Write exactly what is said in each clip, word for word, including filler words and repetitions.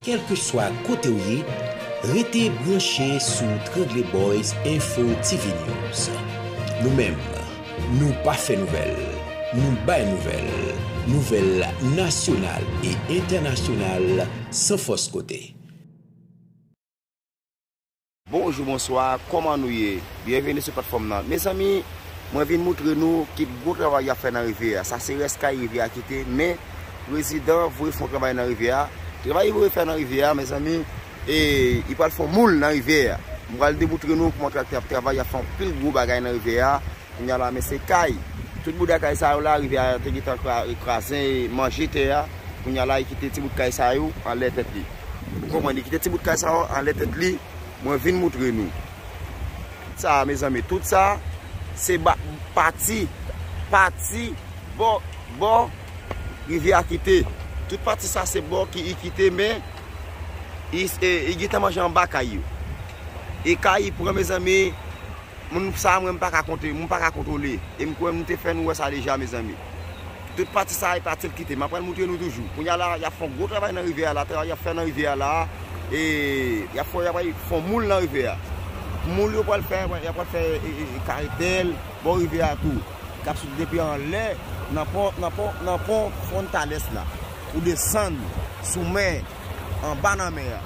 Kèlkeswa kote w ye, rete branche sou Trangle Boyz Info T V News. Nou menm, nou pa fè nouvèl, nou bay nouvèl, nouvèl nasyonal e entènasyonal san fòs kote. Bonjou, bonswa, kòman nou ye? Byenveni sou platfòm nan. Mezanmi, mwen vin moutre nou ki gwo travay y ap fè nan rivyè a. Sa se rès kay rivyè a kite, men prezidan voye fè yon travay nan rivyè a. Travay li voye fè nan rivyè a, mezanmi, e, li pral fè yon moul nan rivyè a. Mwen pral demoutre nou kòman traktè ap travay, y ap fè anpil gwo bagay nan rivyè a. Kounye a la, men se kay. Tout bouda kay sa yo la, rivyè a te gentan kra-, kraze, manje tè a. Kounye a la, li kite ti bout kay sa yo anlè tèt li. Ou konprann? Li kite ti bout kay sa yo anlè tèt li. Mwen vin moutre nou. Sa, mezanmi, tout sa, se ba-, pati, pati, bò, bò, rivyè a kite. Tout pati sa, se bò ki i kite, men, i, e, i gentan manje anba kay yo. E kay i pran, mezanmi, moun sa, mwen, m pa ka konte, m pa ka kontwole. E m kwè m te fè nou wè sa deja, mezanmi. Tout pati sa, e pati l kite. M ap pral moutre nou toujou. Kounye a la, y ap fè yon gwo travay nan rivyè a la. Travay y ap fè nan rivyè a la, e y ap fè, y ap fè yon moul nan rivyè a. Moul yo pral fè, y ap pral fè, e, e, e, karetèl, bò rivyè a tou. K ap soti depi anlè, nan pon, nan pon, nan pon Fontales la. Pou desann sou men, anba nan men an.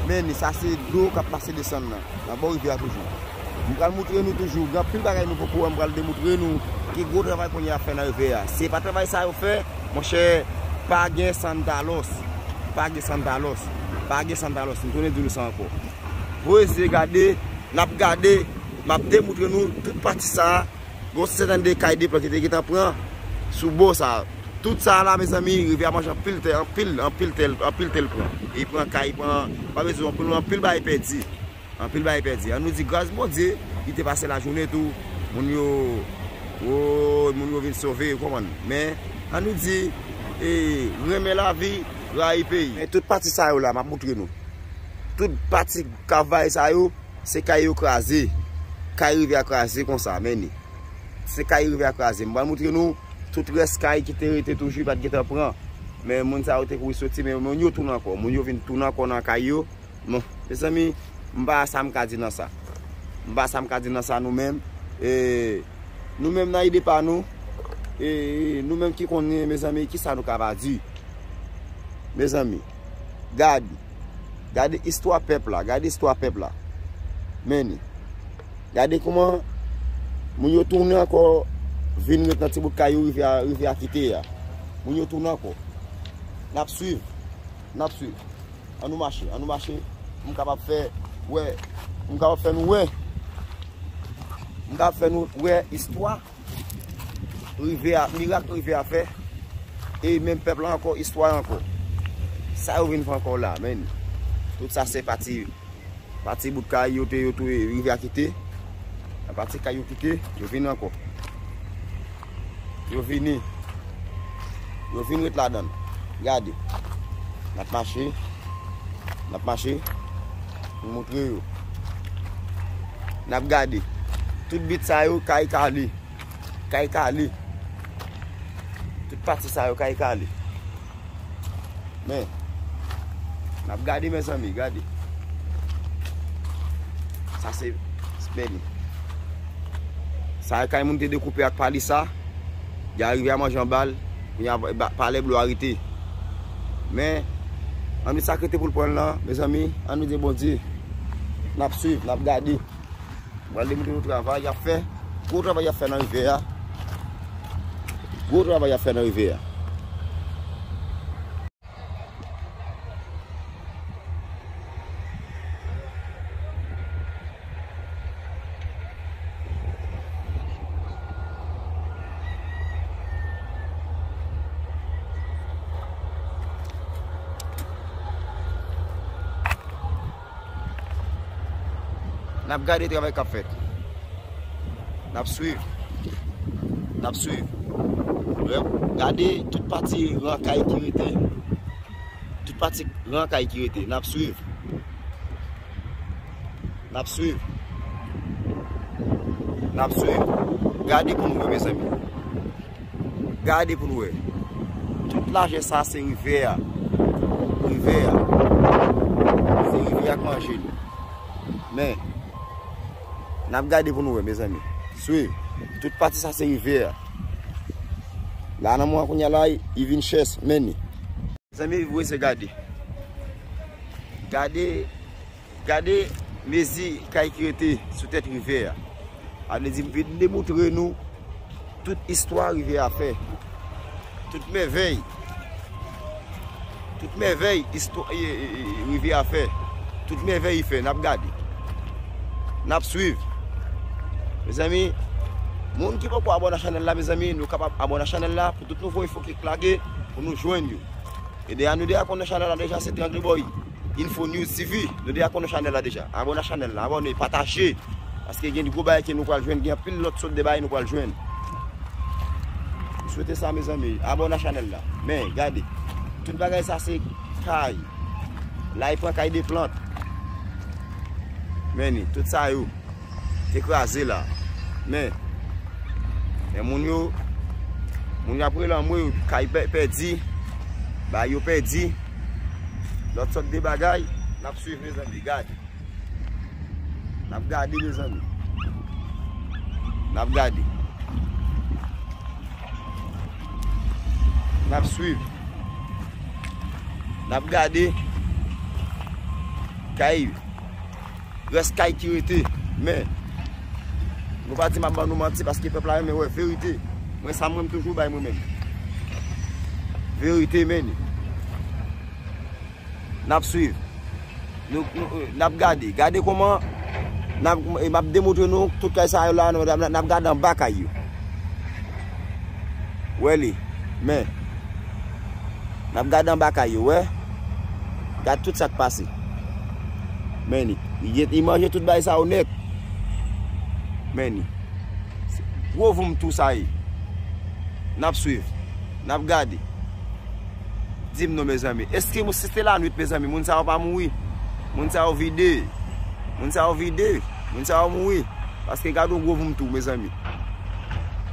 Men ni sa se dlo k ap pase desann nan, nan bò rivyè a toujou. M pral moutre nou toujou, gen anpil bagay nou poko wè, m pral demoutre nou ki gwo travay kounye a ap fè nan rivyè a. Si e pa travay sa yo fè, monchè, pa gen Santalos, pa gen Santalos, pa gen Santalos, m tounen di nou sa ankò. Voye zye gade, n ap gade, m ap demoutre nou tout pati sa a. Gon sèten de kay de plan ki te gentan pran sou bò sa. Tout sa la, mezanmi, rivyè a manje anpil tè, anpil, anpil tè, anpil tè l pran. Li pran kay, li pran, pa bezwen anpil, anpil bagay pèdi. Anpil bagay pèdi. An nou di gras Bondye, li te pase lajounen tou. Moun yo, o, moun yo vin sove, ou konprann. Men, an nou di, e, renmen lavi, rayi peyi. Men tout pati sa yo la, m ap moutre nou. Tout pati kavay sa yo, se kay yo kraze. Kay rivyè a kraze konsa, men ni. Se kay rivyè a kraze. M pral moutre nou tout rès kay ki te rete toujou, pa t gentan pran. Men moun sa yo te kouri soti, men moun yo tounen ankò. Moun yo vin tounen ankò nan kay yo. Bon, mezanmi, m pa sa m ka di nan sa. M pa sa m ka di nan sa nou menm. E, nou menm nan ide pa nou. E, nou menm ki konnen, mezanmi, ki sa nou ka pa di. Mezanmi, gade. Gade istwa pèp la, gade istwa pèp la. Men ni. Gade kòman moun yo tounen ankò, vin ret nan ti bout kay yo rivyè a, rivyè a kite a. Moun yo tounen ankò. N ap swiv. N ap swiv. An nou mache, an nou mache. M kapab fè, wè, m kapab fè nou wè. M kapab fè nou wè istwa rivyè a, mirak rivyè a fè. E menm pèp la ankò, istwa ankò. Sa yo vin fè ankò la, men. Tout sa se pati, pati bout kay yo te, yo tou rivyè a kite. Nan pati kay yo kite, yo vin ankò. Yo vini. Yo vin ret ladan l. Gade. N ap mache. N ap mache. M moutre yo. N ap gade. Tout bit sa yo, kay kale. Kay kale. Tout pati sa yo, kay kale. Men, n ap gade, mezanmi, gade. Sa se, men li. Sa e kay moun te dekoupe ak palisa. Li arive a manje anba l. Kounye a, ba, palè blo a rete. Men, an nou sa k rete pou l pran l lan, mezanmi, an nou di Bondye. N ap swiv, n ap gade. M pral demontre nou travay y ap fè. Gwo travay y ap fè nan rivyè a. Gwo travay y ap fè nan rivyè a. N ap gade travay k ap fèt. N ap swiv. N ap swiv. Gade tout pati ran kay ki rete. Tout pati ran kay ki rete. N ap swiv. N ap swiv. N ap swiv. Gade pou nou wè, mezanmi. Gade pou nou wè. Tout lajè sa se rivyè a. Rivyè a. Men, n ap gade pou nou wè, mezanmi. Swiv. Tout pati sa se rivyè a. La nan mwen kounye a la, li vin chèch, men ni. Mezanmi, vwese gade. Gade, gade mezi kay ki rete sou tèt rivyè a. Sa vle di, m vin demoutre nou tout istwa rivyè a fè. Tout mèvèy. Tout mèvèy istwa, e, e, e, rivyè a fè. Tout mèvèy li fè, n ap gade. N ap swiv. Mezanmi, moun ki poko abòne a chanèl la, mezanmi, nou kapab abòne a chanèl la pou tout nouvo enfo ki lage, pou nou jwenn yo. E deja, nou deja konnen chanèl la deja, se Triangle Boy Info News T V. Nou deja konnen chanèl la deja. Abòne a chanèl la, abòne, pataje. Paske gen gwo bagay ke nou pral jwenn, gen anpil lòt sòt de bagay nou pral jwenn. M swete sa, mezanmi. Abòne a chanèl la. Men, gade. Tout bagay sa se kay. La, li pran kay de plant. Men ni, tout sa yo. Te kraze la. Men, men moun yo, moun yo ap rele anmwe, kay pè-, pèdi, bay yo pèdi. Lòt sòt de bagay, n ap swiv, mezanmi, gade. N ap gade, mezanmi. N ap gade. N ap swiv. N ap gade. Kay Rès kay ki rete, men nou pa di m ap ban nou manti, paske pèp la renmen wè verite. Mwen, sa mwen, m toujou bay mwen menm. Verite, men. N ap swiv. Nou, nou, n ap gade. Gade kòman n ap, m ap demontre nou tout kay sa yo la, n ap, n ap gade anba kay yo. Wè li. Men. N ap gade anba kay yo, wè. Gad tout sa k pase. Men ni. Li gen, li manje tout bagay sa yo nèt. Men ni. Se gwo voum tou sa ye. N ap swiv. N ap gade. Di m non, mezanmi. Èske si se lanwit, mezanmi, moun sa yo pa mouri? Moun sa yo vide. Moun sa yo vide. Moun sa yo mouri. Paske gade yon gwo voum tou, mezanmi.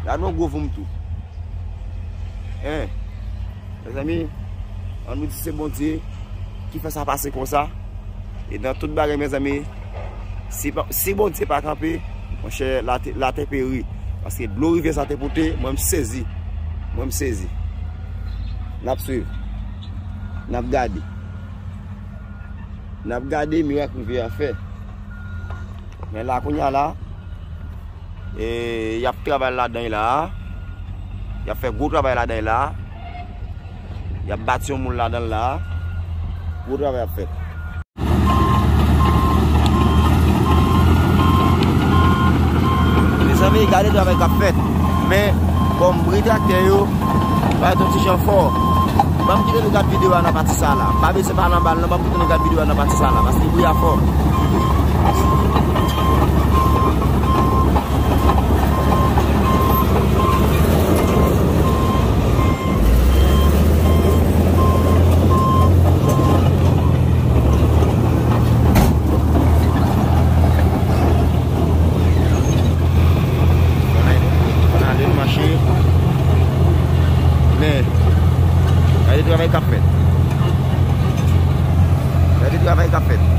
Gade yon gwo voum tou. Hein? Mezanmi, ann nou di se Bondye ki fè sa pase konsa. E nan tout bagay, mezanmi, si pa, si Bondye pa kanpe, monchè, latè, latè peri. Paske dlo rivyè sa te pote, mwen m sezi. Mwen m sezi. N ap swiv. N ap gade. N ap gade mirak rivyè a fè. Men la, kounye a la, e, y ap travay ladan l la. Y ap fè gwo travay ladan l la. Y ap bati yon moun ladan l la. Gwo travay ap fèt. Mezanmi, gade travay k ap fèt. Men, kòm bri traktè yo, pa yon ti jan fò. Ban m kite nou gad videyo a nan pati sa la. Pa bezwen pale anba l non, ban m kite nou gad videyo a nan pati sa la, paske bri a fò. Ann ale, ann ale, nou mache. Men, gade travay k ap fèt. Gade travay k ap fèt.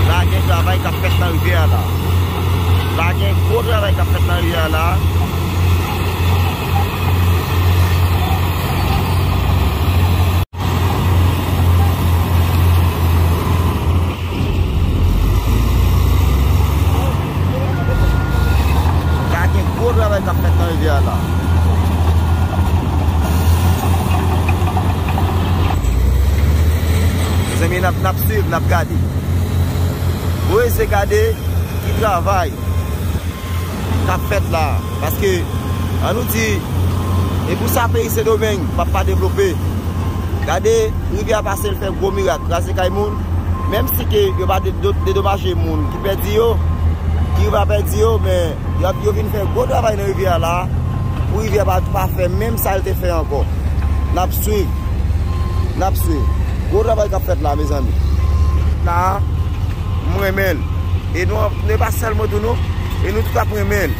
La gen travay k ap fèt nan rivyè a la. La gen gwo travay k ap fèt nan rivyè a la. La gen gwo travay k ap fèt nan rivyè a la. Mezanmi, n ap, n ap swiv, n ap gade. Voye zye gade ki travay. k ap fèt la. Paske, ann nou di, e pou sa peyi Sendomeng p ap pa devlope. Gade, rivyè a pase, l fè gwo mirak, kraze kay moun. Menm si ke yo pa de-, de-, dedomaje moun ki pèdi yo, ki pa pèdi yo, men y ap, yo vin fè gwo travay nan rivyè a la, pou rivyè a pa, pa fè menm sa l te fè ankò. N ap swiv. N ap swiv. Gwo travay k ap fèt la, mezanmi. La, m renmen l. E nou, nou pa sèl mwen tou non. E nou tout ap renmen l.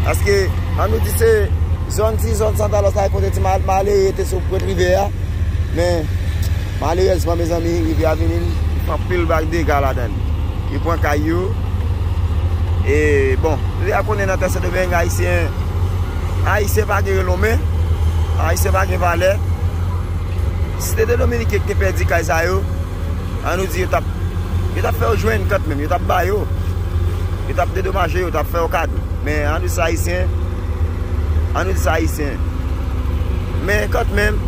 Paske, ann nou di se zòn, ti zòn Santa Rosa, kote ti mal-, malere te sou pwent rivyè a. Men, malerèzman, mezanmi, rivyè a vini, li fè anpil vag dega ladan l. Li pran kay yo. E, bon, nou deja konnen nan tè Sendomeng, Ayisyen, Ayisyen pa gen renome, Ayisyen pa gen valè. Si te, te Dominiken ki te pèdi kay sa yo, ann nou di yo t ap, yo t ap fè yo jwenn kanmenm, yo t ap ba yo, yo t ap dedomaje yo, yo t ap fè yo kado. Men ann nou di sa Ayisyen, ann nou di sa Ayisyen. Men kanmenm,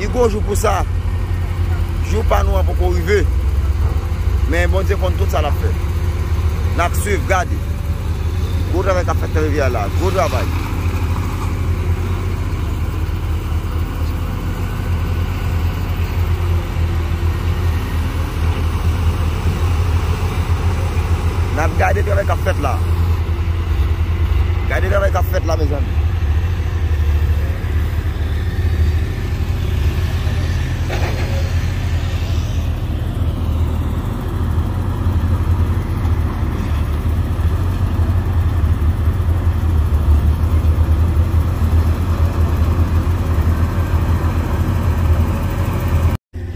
li gon jou pou sa. Jou pa nou an poko rive. Men Bondye konn tout sa l ap fè. N ap swiv, gade. Gwo travay k ap fèt nan rivyè a la. Gwo travay. N ap gade travay k ap fèt la. Gade travay k ap fèt la, mezanmi.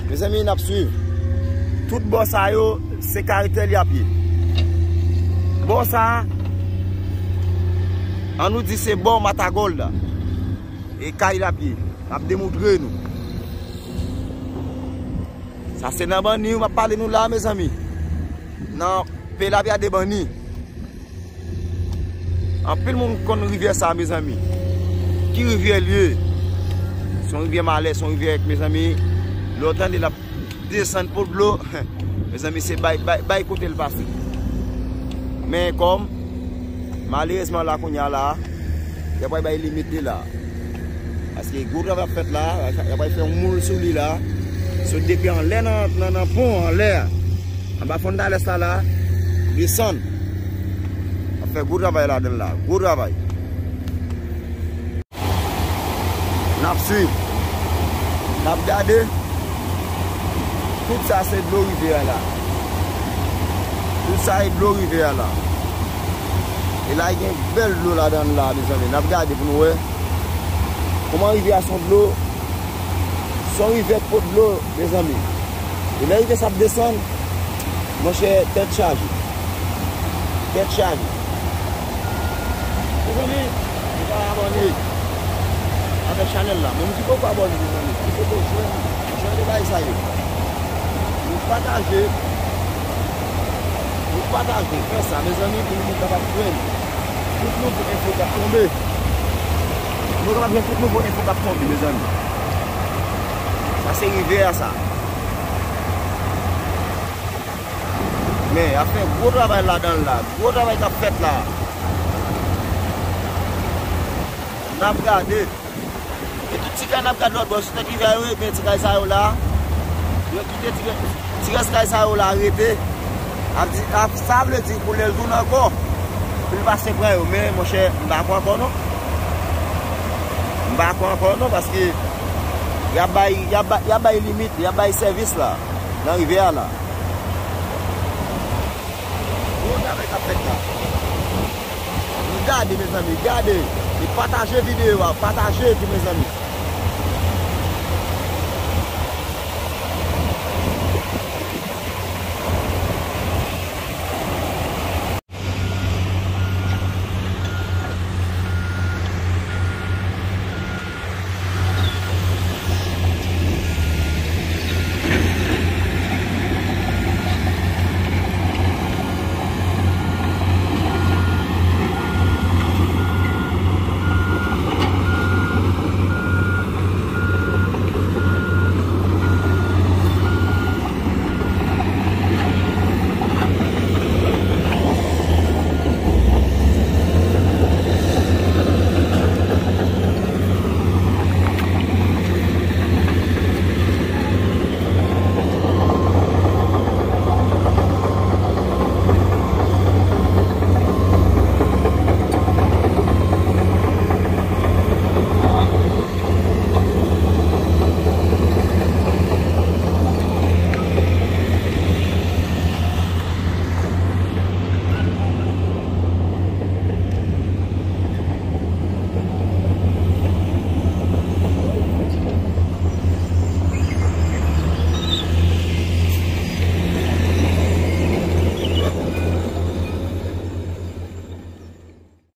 Mezanmi, n ap swiv. Tout bò sa yo, se Carretel y ap ye. Bò sa a, ann nou di se bò Matagòl la. E kay l ap ye. M ap demoutre nou. Sa se nan Banni, m ap pale nou la, mezanmi. Nan Pelabia de Banni. Anpil moun konn rivyè sa, mezanmi. Ki rivyè l ye? Se yon rivyè malè, se yon rivyè k, mezanmi, lè w tande l ap desann pou dlo, mezanmi, se bay, bay, bay kote l pase. Men kòm, malerezman, la kounye a la, y ap pral bay limit li la. Paske gwo travay ap fèt la, y ap pral fè yon moul sou li la. Sot depi anlè nan, nan, nan pon anlè a. Anba Fondalès la la, desann. Ap fè gwo travay ladan l la, gwo travay. N ap swiv. N ap gade. Tout sa se dlo rivyè a la. Tout sa e dlo rivyè a la. E la, gen bèl dlo ladan l la, mezanmi. N ap gade pou nou wè kòman rivyè a se yon dlo, se yon rivyè k pot dlo, mezanmi. E lè rivyè sa ap desann, monchè, tèt chaje. Tèt chaje. Mezanmi, nou pa abòne avèk chanèl la. Moun ki poko abòne, mezanmi, si se pou jwenn, jwenn de bagay sa yo. Nou pataje, nou pataje, fè sa, mezanmi, pou nou kapab jwenn tout nouvo enfo k ap tonbe. Nou kapab jwenn tout nouvo enfo k ap tonbe, mezanmi. Sa se rivyè a sa. Men, y ap fè gwo travay ladan l la. Gwo travay k ap fèt la. N ap gade. E tout ti kay n ap gade lòt bò, sou tèt rivyè a, yo retire ti kay sa yo la. Yo kite ti, ti rès kay sa yo la rete. Ap di, ap, sa vle di pou lè l tounen ankò, pou l pase pran yo. Men, monchè, m pa kwè ankò non. M pa kwè ankò non, paske y ap bay, y ap bay, y ap bay limit, y ap bay sèvis la, nan rivyè a la. Gwo travay k ap fèt la. Nou gade, mezanmi, gade. E pataje videyo a, pataje tou, mezanmi.